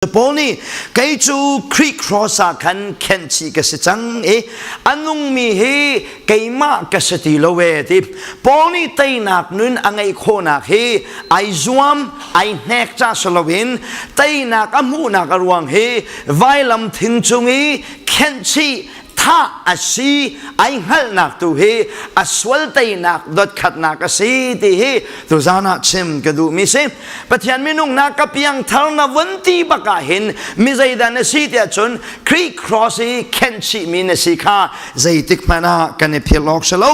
Paul nih kei cu Khrih cross ah khan khenh chih ka si cang i a nungmi hi keimah ka si ti lo e ti. Paul nih teinak nun a ngeih khawhnak hi ai zuam ai hnek ca si loin teinak a hmuhnak a ruang hi vailam thing cung i khenh chih thah a si ai hngalhnak tu hi a sual teinak dotkhatnak a si ti hi tuzan ah chim ka duhmi si. Pathian minung na ka piangthar na vun ti bak ah hin mi zeidah na si tiah cun Khrih cross i khenh chihmi na si kha zeitik hmanh ah kan i philh awk si lo.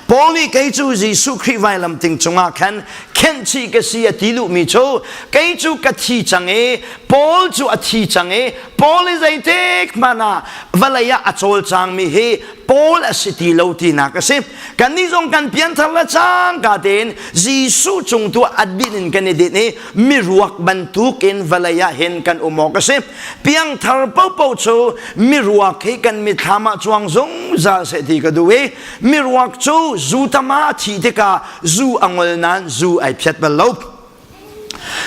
Paul nih kei cu Jesuh Khrih vailam ting cungah khan khenh chih ka si a ti duhmi cu kei cu ka thi cang i Paul cu a thi cang i Paul i zeitik hmanh ah vawlei ah a cawlcangmi hi Paul a si ti lo tinak a si. Kannih zong kan pianthar le cangka tein Jesuh cung tu a din in kan i din i miruak bantukin vawlei ah hin kan um awk a si. Piangthar popo cu miruak hi kan mithlam ah cuang zungzal seh ti ka duh i miruak cu zu tama a thih tikah zu a ngol nain zu ai phiat bal lo.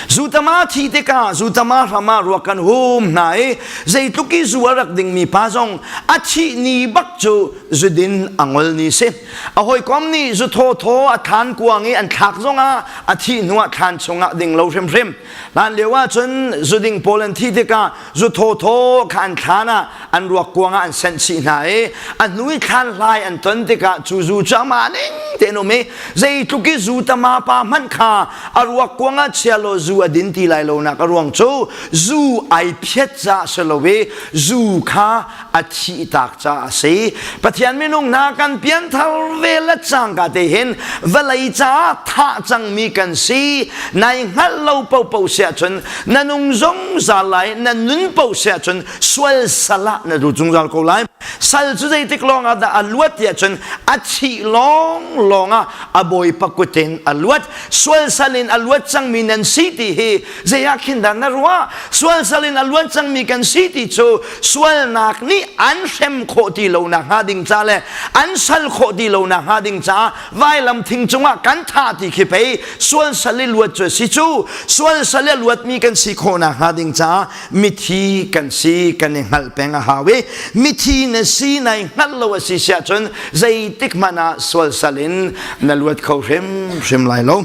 Zutama thi tikah zutama hram ah ruak kan hum hna i zeitluk i zu a rak dingmi pa zong a thih ni bak cu zudin a ngol ni si. A hawikom nih zu thawthaw a thlan kuang i an thlak zongah a thih hnuah thlan chungah ding lo hrimhrim. Hlan lio ah cun zuding pawl an thih tikah zu thawthaw kha an thlan ah an ruak kuang ah an senh chih hna i a hnu i thlan hlai an ton tikah cu zu cu amah ning tein um i zeitluk i zu tama pa hmanh kha a ruak kuang ah chia law zu a din ti lai lo nak a ruang cu zu ai phiat ca si lo i zu kha a thih tak ca a si. Pathian minung hna, kan pianthar ve le cangka te hin vawlei caah thah cangmi kan si. Nai hngalh lo popo siah cun na nung zungzal lai, na nun po siah cun sual sal ah na lut zungzal ko lai. Sal cu zeitik lawng ah dah a luat tiah cun a thih lawng lawng ah a bawipa kut in a luat. Sual sal in a luat cangmi nan si ti hi zei ah khin dah na ruah? Sual sal in a luat cangmi kan si ti cu sualnak nih an hrem khawh ti lo nak hnga ding ca le an sal khawh ti lo nak hnga ding caah vailam thing cungah kan thah ti khi pei sual sal i luat cu a si cu. Sual sal i a luatmi kan si khawh nak hnga ding caah mithi kan si kan i hngalh peng a hau i mithi na si nai hngalh lo a si siah cun zeitik hmanh ah sual sal in na luat kho hrimhrim lai lo.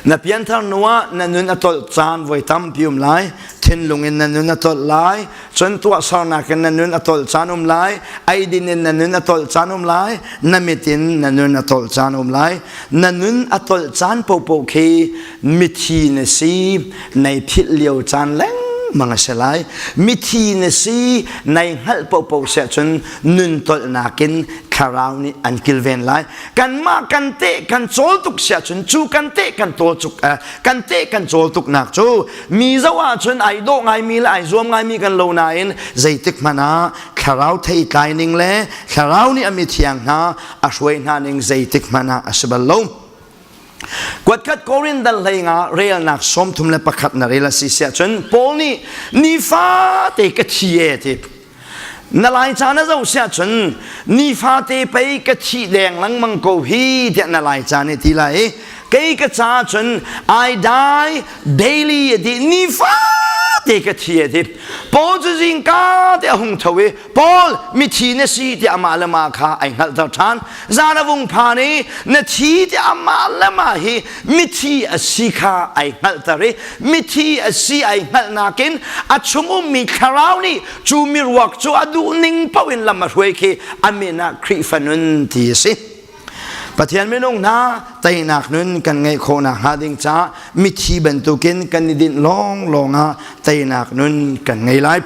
Na pianthar hnu ah na nun a tolh caan voi tampi um lai. Thinlung in na nun a tolh lai, cun tuahsernak in na nun a tolh caan um lai, eidin in na nun a tolh caan um lai, na mit in na nun a tolh caan um lai. Na nun a tolh caan popo khi mithi na si nai philh lio caan lengmang a si lai. Mithi na si nai hngalh popo siah cun nun tolhnak in thlarau nih an kilven lai. Kanmah kan teh kan cawl tuk siah cun cu kan teh kan tawl cuk kan teh kan cawl tuk nak cu mi zoh ahcun ai dawh ngaimi le ai zuam ngaimi kan lo nain zeitik hmanh ah thlarau thei tlai ning le thlarau nih a mithiang hna a hruai hna ning zeitik hmanh ah a si bal lo. Kuatkhat Korin dal hlei nga relnak 31 na rel a si siah cun Paul nih nifate ka thi e ti. Na lai ca na zoh siah cun nifate pei ka thih deng lengmang ko hi tiah na lai ca nih ti lai i kei ka ca cun I die daily a ti, nifate ka thi a ti. Paul cu zingka te a hung tho i Paul, mithi na si tiah amah le mah kha ai hngalhter ṭhan. Zan a vung phan i na thi tiah amah le mah hi mithi a si kha ai hngalhter i mithi a si ai hngalh nakin a chung ummi thlarau nih cu miruak cu a duh ning paoh in lam a hruai khi a min ah Khrihfa nun ti a si. Pathian minung hna, teinak nun kan ngeih khawh nakhnga ding caah mithi bantukin kan i dinh lawnglawng ah teinak nun kan ngei lai.